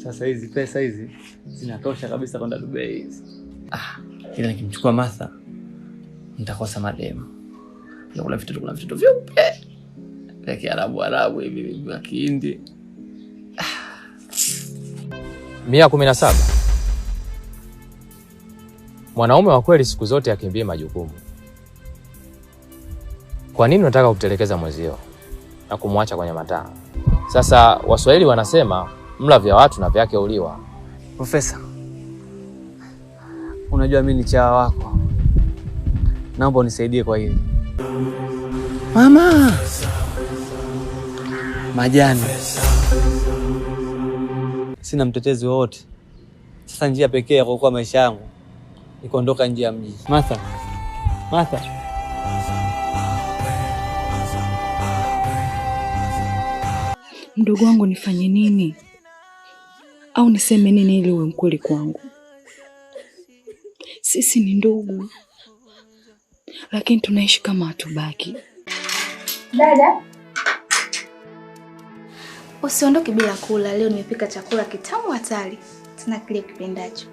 Sasa hizi pesa hizi zinatosha kabisa kwenda Dubai hizi. Ah, ila nikimchukua Martha nitakosa mademu. Kuna vitoto vyeupe vya Kiarabu Arabu hivi vya Kihindi. 117. Mwanaume wa kweli siku zote akimbie majukumu. Kwa nini unataka kutelekeza mwezio na kumwacha kwenye mataa? Sasa Waswahili wanasema mla vya watu na vyake uliwa. Profesa, unajua mimi ni chawa wako, naomba unisaidie kwa hili. Mama majani, sina mtetezi wowote. Sasa njia pekee ya kuokoa maisha yangu ni kuondoka nje ya mji. Martha, Martha. Mdogo wangu, nifanye nini au niseme nini ili uwe mkweli kwangu? Sisi ni ndugu, lakini tunaishi kama hatubaki. Dada, usiondoke bila kula. Leo nimepika chakula kitamu hatari, tena kile kipendacho.